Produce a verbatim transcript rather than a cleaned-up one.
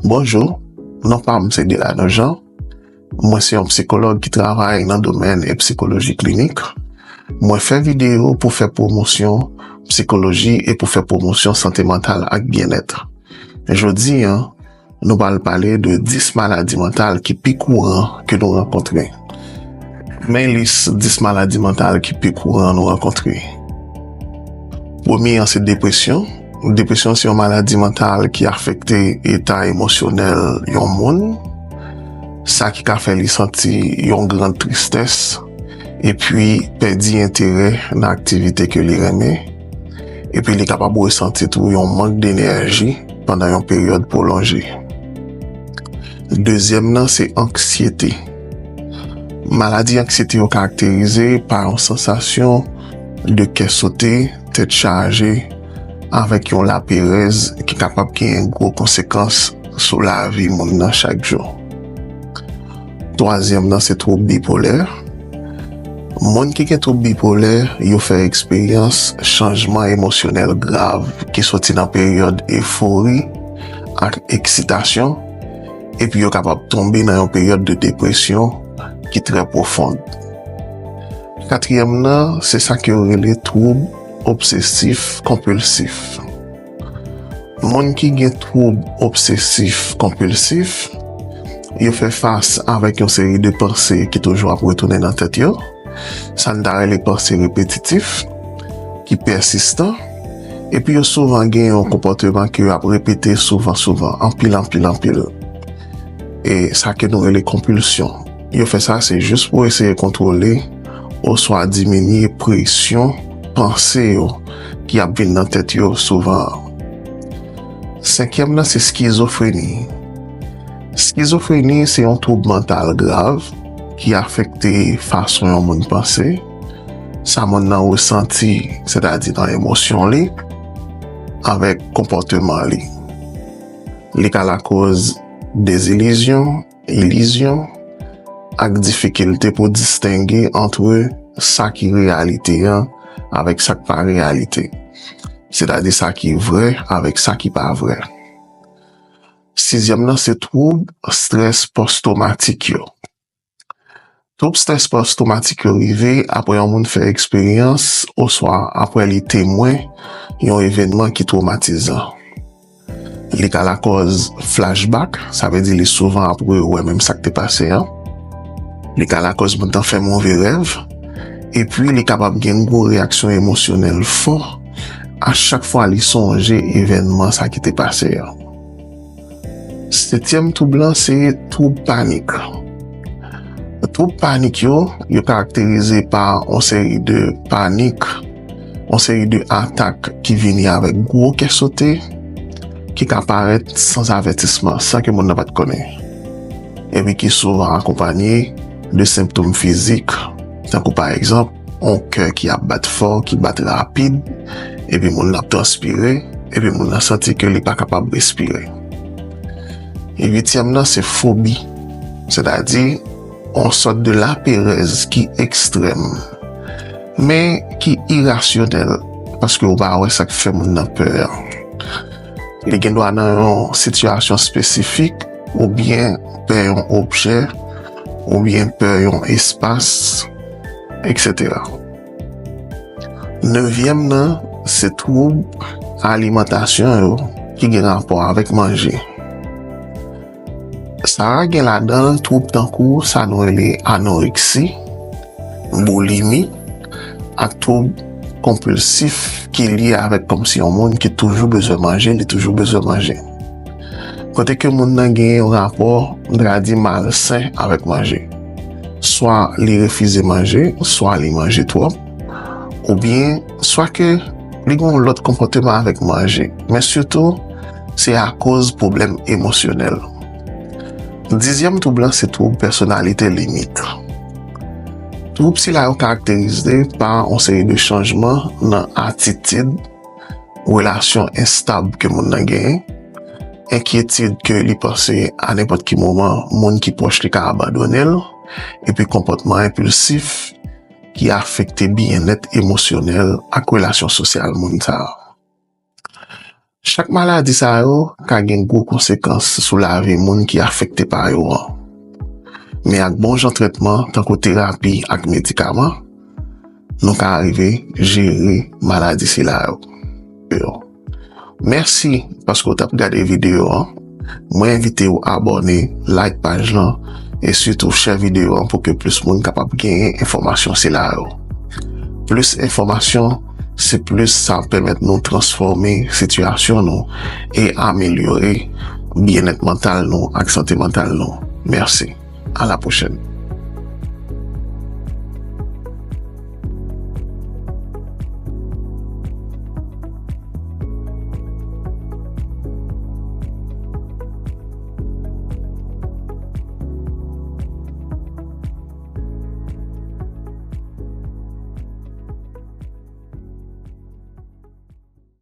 Bonjou, non pa m se Delano Jean. Mwen se yon sikològ ki travay nan domèn e sikoloji klinik. Mwen fè videyo pou fè pwomosyon sikoloji e pou fè pwomosyon sante mantal ak byennèt. Jodi a, nou pral pale de dis maladi mantal ki pi kouran ke nou rankontre. Men lis dis maladi mantal ki pi kouran nou rankontre. Premye an se depresyon. Depresyon se yon maladi mantal ki afekte eta emosyonèl yon moun, sa ki ka fè li santi yon gran tristès, epi pèdi enterè nan aktivite ke li renmen, epi li kapab resanti tou yon mank denèji pandan yon peryòd pwolonje. Dezyèm nan se anksyete. Maladi anksyete yo karakterize pa yon sansasyon de kè sote, tèt chaje, avèk yon laperèz ki kapab genyen gwo konsekans sou lavi moun nan chak jou. Twazyèm nan se twoub bipolè. Moun ki gen twoub bipolè, yo fè eksperyans chanjman emosyonèl grav ki soti nan peryòd efori ak eksitasyon, epi yo kapab tonbe nan yon peryòd de depresyon ki trè pwofon. Katriyèm nan, se sa ke yo rele twoub obsesif konpilsif. Moun ki gen twoub obsesif konpilsif, yo fè fas avèk yon seri de panse ki toujou ap retounen nan tèt yo. Sa n ta rele panse repetitif, ki pèsistan, epi yo souvan gen yon konpòteman ke yo ap repete souvan, souvan, anpil, anpil, anpil. E sa ke nou rele konpilsyon. Yo fè sa se jis pou eseye kontwole oswa diminye presyon panse yo ki ap vin nan tèt yo souvan an. Senkyèm nan se skizofreni. Skizofreni se yon twoub mantal grav ki afekte fason yon moun panse, sa moun nan resanti, sètadi nan emosyon li, avèk konpòteman li. Li ka lakoz dezilizyon, ilizyon, ak difikilte pou distenge ant sa ki reyalite an avèk sa k pa reyalite, sètadi sa ki vrè avèk sa ki pa vrè. Sizyèm nan se twoub estrès pòs-twomatik yo. Twoub estrès pòs-twomatik yo rive apre yon moun fè eksperyans oswa apre li temwen yon evènman ki twomatizan. Li ka lakòz flashback, sa vle di li souvan ap rewè menm sa k te pase an. Li ka lakòz moun nan fè move rèv, epi li kapab gen gwo reyaksyon emosyonèl fò a chak fwa li sonje evènman sa ki te pase an. Setyèm twoub lan se twoub panik. Twoub panik yo, yo karakterize pa yon seri de panik, yon seri de atak ki vini avèk gwo kè sote, ki ka parèt san avètisman, san ke moun nan pa t konnen, epi ki souvan akonpanye de senptòm fizik, tankou pa egzanp, yon kè ki ap bat fò, ki bat rapid, epi moun nan ap transpire, epi moun nan santi ke li pa kapab respire. E uityèm nan se fobi, sètadi yon sòt de laperèz ki ekstrèm, men ki irasyonèl, paske ou pa wè sa k fè moun nan pè an. Li gen dwa nan yon sitiyasyon espesifik, oubyen pè yon objè, oubyen pè yon espas, etsetera. Nevyèm nan, se twoub alimantasyon yo ki gen rapò avèk manje. Sa a gen ladan l twoub tankou sa nou rele anoreksi, boulimi, ak twoub konpilsif ki lye avèk kòmsi yon moun ki toujou bezwen manje, li toujou bezwen manje. Kote ke moun nan gen yon rapò, n ta di, malsen avèk manje. Swa li refize manje, swa li manje twòp, oubyen swa ke li gen yon lòt konpòteman avèk manje. Men sitou, se akoz pwoblèm emosyonèl. Dizyèm twoub lan se twoub pèsonalite limit. Twoub sila yo karakterize pa yon seri de chanjman nan atitid, relasyon enstab ke moun nan genyen, enkyetid ke li panse a nenpòt ki moman moun ki pwòch li ka abandone l, epi konpòtman enpilsif ki afekte byennèt emosyonèl ak relasyon sosyal moun sa a. Chak maladi sa yo ka gen gwo konsekans sou lavi moun ki afekte pa yo an. Men ak bon jan trètman, tankou terapi ak medikaman, nou ka rive jere maladi sila yo. Mèsi paske w t ap gade videyo an. Mwen envite w abòne, like paj lan, e sitou share videyo an pou ke plis moun kapab genyen enfòmasyon sila yo. Plis enfòmasyon, se plis sa ap pèmèt nou transfòme sitiyasyon nou e amelyore byennèt mantal nou ak sante mantal nou. Mèsi. A la pwochèn.